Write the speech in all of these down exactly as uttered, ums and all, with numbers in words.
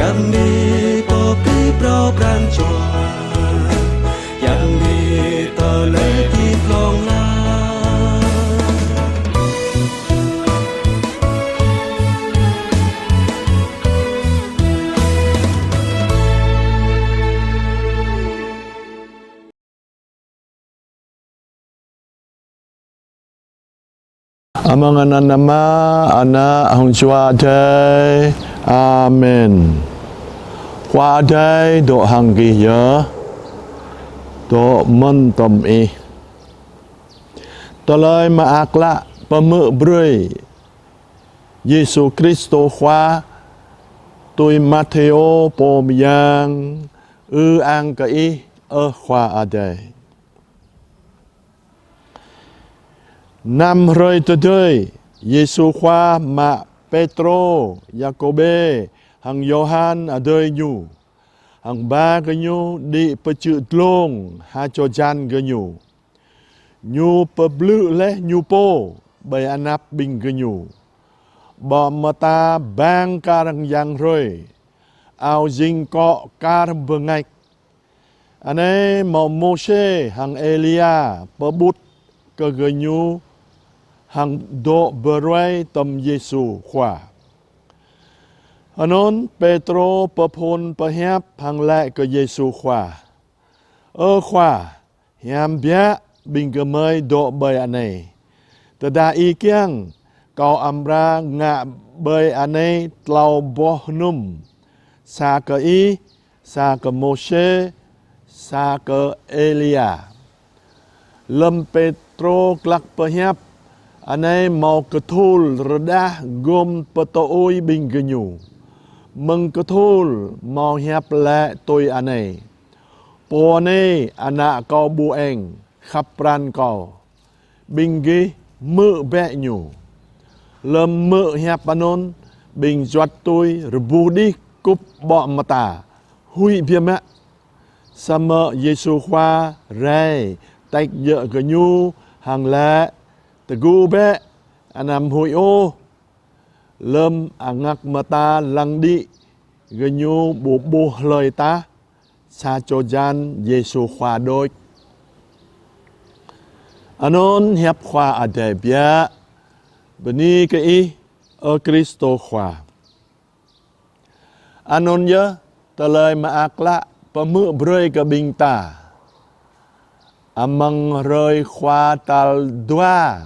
Yang ni pơpĭ phrâo pran jua, yang ni tơlơi pĭ hlŏng lar. Amăng anăn Ama, Ană hăng Jua Adai. Amen. Khua Adai dŏ hăng gih yơh. Dŏ mơ̆n tŏm ih. Tơlơi mơak klă pơhmư̆ brơi Yêsu Kristô Khua tui Mathêô pô mơyang. Ư-ang kơ ih, ơ Khua Adai. Năm hrơi tơdơi, Yêsu Khua mă Pêtrô, Yakôbê hăng Yôhan adơi ñu, hăng ba gơñu đĭ pơčư̆ dlông ha čô hơjan gơñu. Ñu pơblư̆ laih ñu pô ƀơi anăp ƀing gơñu. Ƀô̆ mơta bang kar hăng yang hrơi, ao jing akŏ kar hăng bơngač. Anai hmâo Môsê hăng Êlia pơƀut kơ gơñu hăng dŏ pơruai tŏm Yêsu Khua. Anŭn Pêtrô pơphŭn pơhiăp hăng laĭ kơ Yêsu Khua: Ơ Khua, hiam biă ƀing gơmơi dŏ ƀơi anai. Tơdah Ih kiăng, kâo amra ngă ƀơi anai tlâo boh hnŭm, sa kơ Ih, sa kơ Môsê, sa kơ Êlia. Lơm Pêtrô glăk pơhiăp, anai hmâo kơthul rơđah gôm pơtơui ƀing gơñu. Mơ̆ng kơthul hmâo hiăp laĭ tui anai: Pô anai Ană Kâo ƀu eng, khăp pran Kâo. Ƀing gih hmư̆ bĕ Ñu. Lơm hmư̆ hiăp anŭn, ƀing juăt tui rơbuh đih kŭp ƀô̆ mơta, huĭ biă mă. Samơ̆ Yêsu Khua rai tač djơ̆ gơñu hăng laĭ: Tơgŭ bĕ, anăm huĭ ôh. Lơm angak mơta lăng đĭ, gơñu ƀu ƀuh hlơi tah, sa čô hơjan Yêsu Khua đôč. Anŭn hiăp Khua Adai biă. Bơni kơ Ih, ơ Kristô Khua. Anŭn yơh tơlơi mơak klă pơhmư̆ brơi kơ ƀing ta amăng hrơi Khua tal dua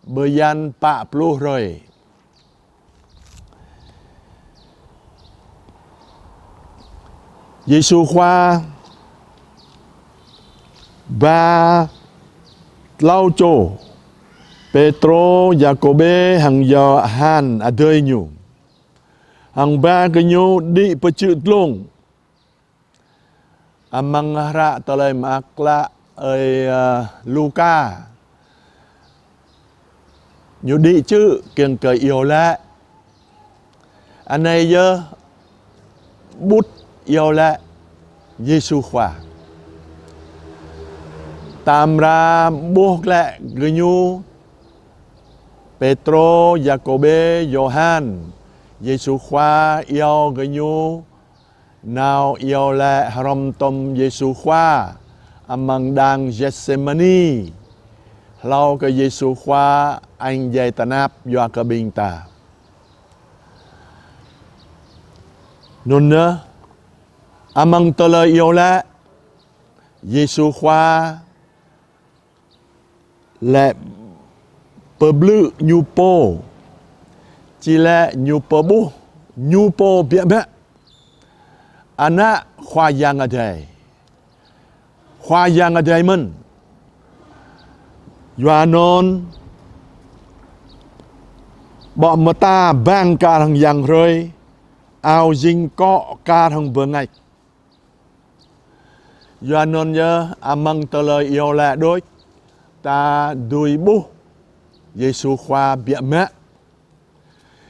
bơyan pă pluh hrơi. Yêsu Khua ba tlâo čô, Pêtrô, Yakôbê hăng Yôhan adơi ñu, hăng ba gơñu đĭ pơčư̆ dlông. Amăng hră tơlơi mơak klă ơi, ơ, Luka, ñu đĭ čư̆ kiăng kơ iâu laĭ. Anai yơh ƀut iâu laĭ Yêsu Khua. Ta amra ƀuh glaĭ gơñu, Pêtrô, Yakôbê, Yôhan, Yêsu Khua iâu gơñu nao iâu laĭ hrŏm tŏm Yêsu Khua amăng đang Gêtsêmani, hlâo kơ Yêsu Khua añ djai tơnap yua kơ ƀing ta. Anŭn yơh, amăng tơlơi iâu laĭ, Yêsu Khua laĭ pơblư̆ Ñu pô, či laĭ Ñu pơƀuh Ñu pô biă mă Ană Khua Yang Adai, Khua Yang Adai mơ̆n. Yua anŭn ƀô̆ mơta bang kar hăng yang hrơi, ao jing akŏ kar hăng bơngač. Yua anŭn yơh amăng tơlơi iâu laĭ đôč, ta dưi ƀuh Yêsu Khua biă mă.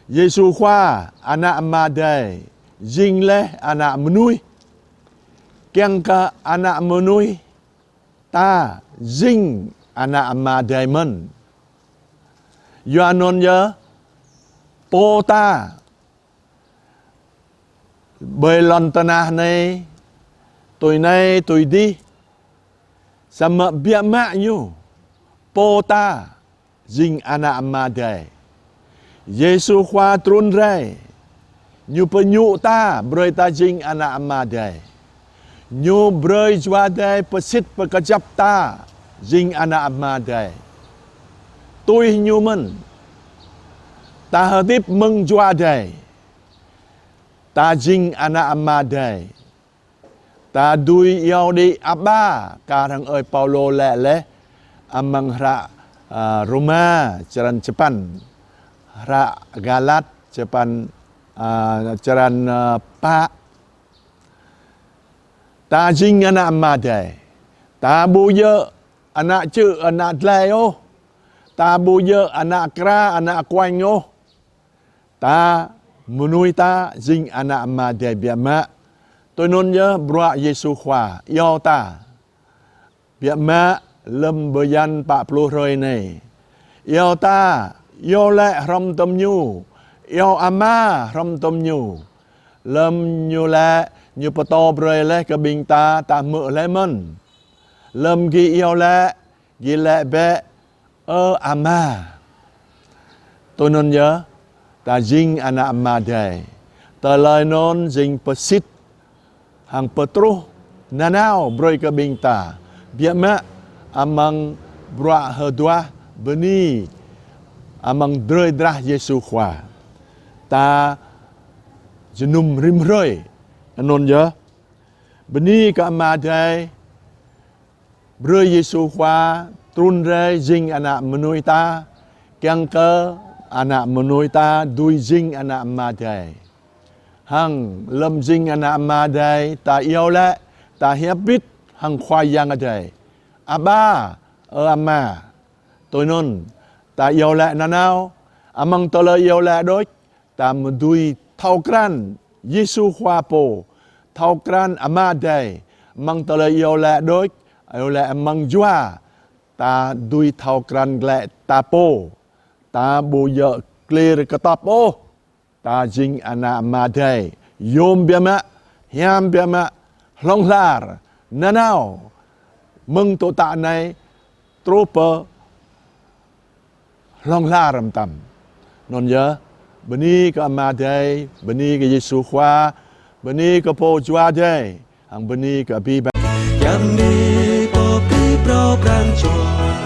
Yêsu Khua, Ană Ama Adai, jing laih ană mơnuih, kiăng kơ ană mơnuih ta jing ană Ama Adai mơ̆n. Yua anŭn yơh, pô ta Ƀơi lŏn tơnah anai, tui anai tui adih, samơ̆ biă mă ñu, pô ta jing ană Ama Adai. Yêsu Khua trŭn rai, ñu pơñŭ ta, brơi ta jing ană Ama Adai. Ñu brơi Jua Adai pơsit pơkơjăp ta jing ană Ama Adai. Tui ñu mơ̆n, ta hơdip mơ̆ng Jua Adai, ta jing ană Ama Adai. Ta dưi iâu đĭ Aba, kar hăng ơi Paulô laĭ laih amăng hră, a, Rôma črăn čơpăn, hră Galat čơpăn, a, črăn, a, pă. Ta jing ană Ama Adai. Ta ƀu djơ̆ ană čư̆, ană dlai ôh. Ta ƀu djơ̆ ană kra, ană kuañ ôh. Ta, mơnuih ta jing ană Ama Adai biă mă. Tui anŭn yơh bruă Yêsu Khua iâu ta biă mă lơ̆m bơyan pă pluh hrơi anai. Iâu ta, iâu laĭ hrŏm tom ñu, iâu Ama hrŏm tom ñu. Lơ̆m ñu laĭ, ñu pơtô brơi laih kơ ƀing ta, ta hmư̆ laih mơ̆n. Lơ̆m gih iâu laĭ, gih laĭ bĕ, Ơ Ama. Tui anŭn yơh, ta jing ană Ama Adai. Tơlơi anŭn jing pơsit hăng pơtruh nanao brơi kơ ƀing ta. Biă mă amăng bruă hơduah bơni amăng drơi drah Yêsu Khua. Ta jơnum rĭm hrơi. Anŭn yơh, bơni kơ Ama Adai, brơi Yêsu Khua trŭn rai jing ană mơnuih ta, kiăng kơ ană mơnuih ta dưi jing ană Ama Adai. Hăng lơ̆m jing ană Ama Adai, ta iâu laĭ, ta hiăp bit hăng Khua Yang Adai: Aba, ơ Ama. Tui anŭn, ta iâu laĭ nanao, amăng tơlơi iâu laĭ đôč, ta mơ̆ dưi thâo krăn Yêsu Khua pô, thâo krăn Ama Adai, amăng tơlơi iâu laĭ đôč, iâu laĭ amăng Jua, ta dưi thâo krăn glaĭ ta pô, ta ƀu djơ̆ klir kơtŏp ôh, ta jing ană Ama Adai, yôm biă mă, hiam biă mă, hlŏng lar, nanao, mơ̆ng tŏ tă anai, truh pơ hlŏng lar mơtam. Anŭn yơh, bơni kơ Ama Adai, bơni kơ Yêsu Khua, bơni kơ Pô Jua Adai, hăng bơni kơ abih bang. Yam ni pô pi pro pran jua.